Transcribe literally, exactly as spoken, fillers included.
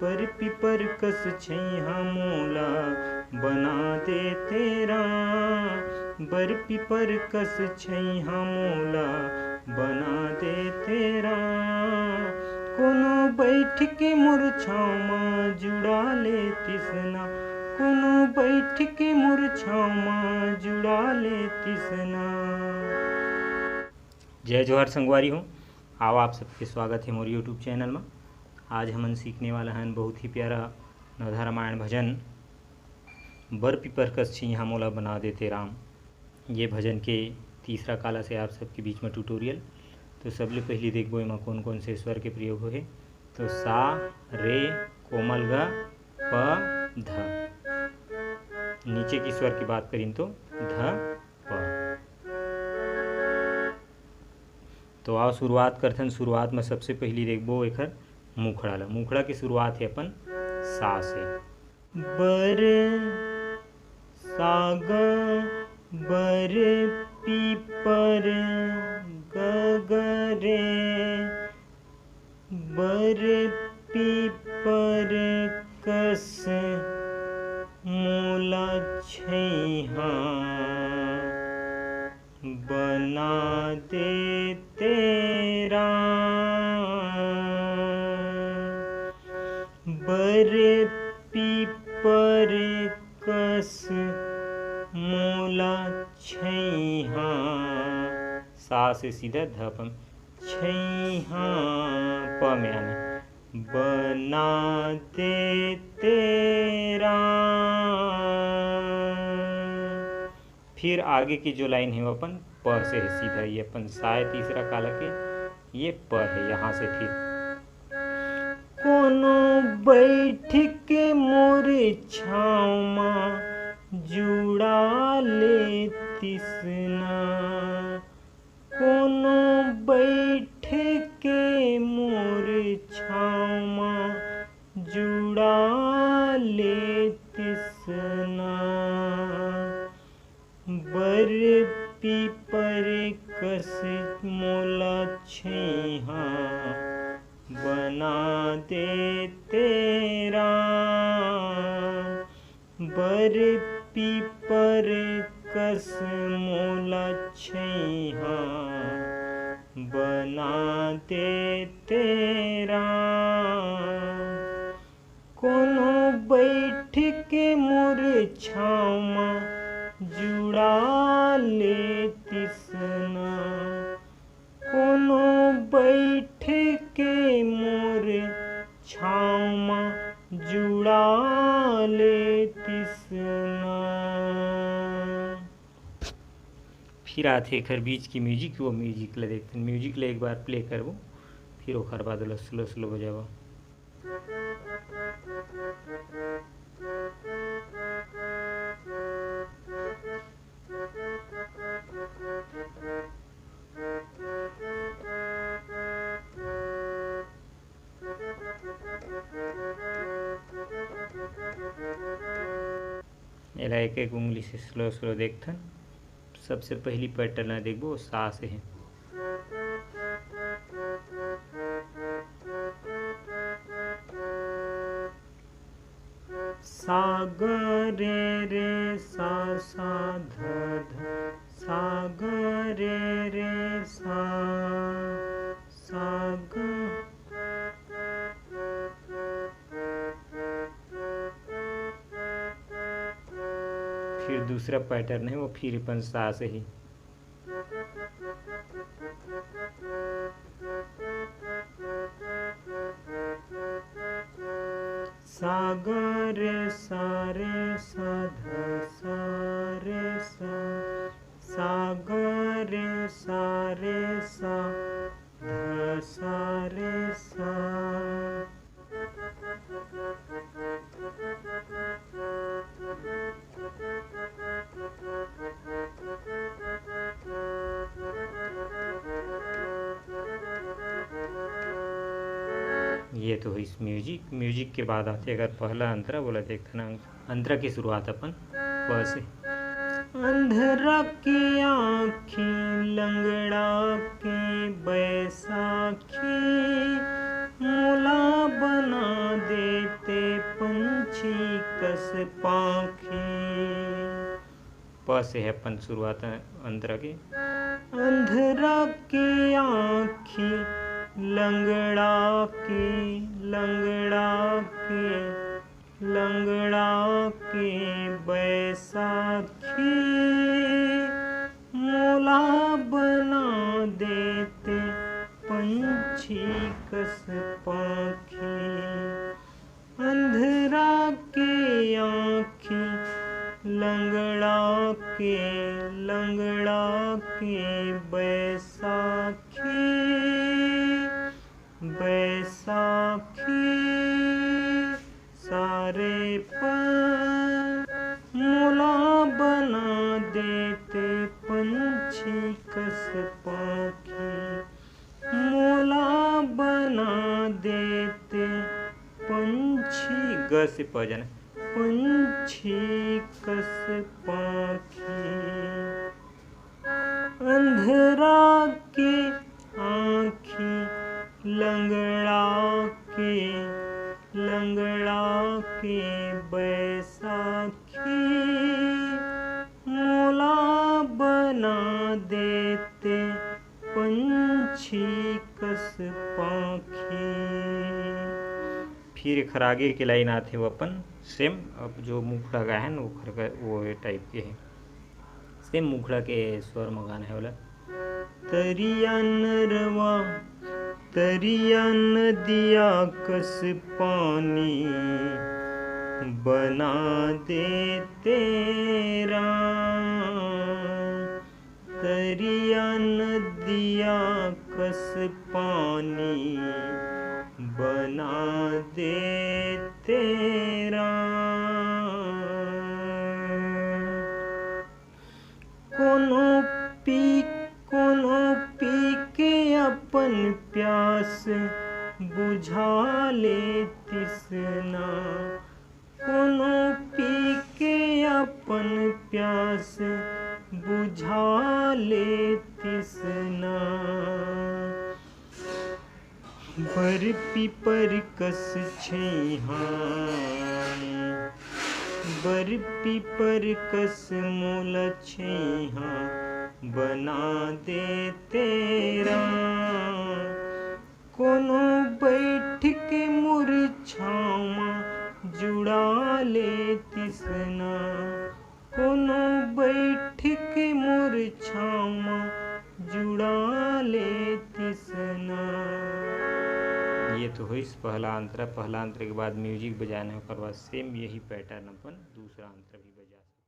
बर पीपर कस छैहा मोला बना दे तेरा, बर पीपर कस छैहा मोला बना दे तेरा। कोनो बैठ के मोर छाँव म जुड़ा ले तिसना, कोनो बैठ के मोर छाँव म जुड़ा ले तिसना। जय जोहार संगवारी हो, आओ आप सबके स्वागत है मोर YouTube चैनल में। आज हमन सीखने वाला हन बहुत ही प्यारा नवधा रामायण भजन, बर पीपर कस छिहा मोला बना देते राम। ये भजन के तीसरा काला से आप सबके बीच में ट्यूटोरियल। तो सबले पहली देखबो एमा कौन कौन से स्वर के प्रयोग होहे। तो सा, रे, कोमल ग, प, ध। नीचे की स्वर की बात करिन तो ध, प। तो आओ शुरुआत करथन। शुरुआत में सबसे पहली देखबो एखर मुखड़ा ला। मुखड़ा के शुरुआत है अपन सा से। बर साग बर पीपर गगरे, बर पीपर कस मोला छैहा बना दे तेरा। बर पीपर कस मोला छैहा। सा से सीधा ध प, छैहा प में आना। बना दे तेरा। फिर आगे की जो लाइन है वो अपन प से है सीधा, ये अपन सा है तीसरा काला के, ये प है। यहाँ से फिर कोनो बैठ के मोर छाँव म जुड़ा ले तिसना, कोनो बैठ के मोर छाँव म जुड़ा ले तिसना। बर पीपर कस मोला छैहा बना दे तेरा। बर पीपर कस मोला छैहा बना दे तेरा। कोनो बैठ के मोर छाँव म जुड़ा ले तिसना, कोनो बैठ के मोर छाँव म जुड़ा ले तिसना। फिर आथे एखर बीच की म्यूजिक, वो म्यूजिक ला देखथन। म्यूजिक ला एक बार प्ले करबो, फिर ओखर बाद ओला स्लो स्लो बजाबो। एला एक एक उंगली से स्लो स्लो देखथन। सबसे पहली पैटर्न ला देखबो, सा से हे। सा ग रे रे सा सा ध ध, सा ग रे रे सा, सा ग। फिर दूसरा पैटर्न है, वो फिर अपन सा से ही। सा ग रे सा रे सा ध सा रे सा, सा ग रे सा रे सा ध सा रे सा। ये तो होइस म्यूजिक। म्यूजिक के बाद आथे अगर पहला अंतरा, बोला देखना। अंतरा की शुरुआत अपन प से। अंधरा के आँखी, लंगड़ा के बैसाखी, मोला बना दे कस पाखी। प से है अपन शुरुआत अंतरा के। अंधरा के आँखी, लंगड़ा के, लंगड़ा के, लंगड़ा के बैसाखी। मोला बना देते पंछी कस पाखी। अंधरा के आँखी, लंगड़ा के, लंगड़ा के बैसाखी, बैसाखी। सारे पर मोला बना देते पंछी कस पाखी। मोला बना देते पंछी, ग से प जाना, पंछी कस पाखी। अंधरा के आँखी, लंगड़ा के, लंगड़ा के बैसाखी। मोला बना देते पंछी कस पाखी। फिर एखर आगे के लाइन आथे, वो अपन सेम, अब जो मुखड़ा गाए हे न, ओखर का, वो टाइप के हे। सेम मुखड़ा के स्वर म गाना हे वाला। तरिया नरवा, तरिया नदिया कस पानी बना देते राम। तरिया नदिया कस पानी बना देते राम। कोनो पी, कोनो पी के अपन प्यास बुझा ले तिसना। कोनो पी के अपन प्यास बुझा ले तिसना। बर पीपर कस छैहा, बर पीपर कस मोला छैहा बना देते राम। कोनो बैठ के मोर छाँव म जुड़ा ले तिसना, कोनो बैठ के मोर छाँव म जुड़ा ले तिसना। ये तो होइस पहला अंतरा। पहला अंतरा के बाद म्यूजिक बजाना हे, ओकर बाद सेम यही पैटर्न अपन दूसरा अंतरा भी बजा सकते।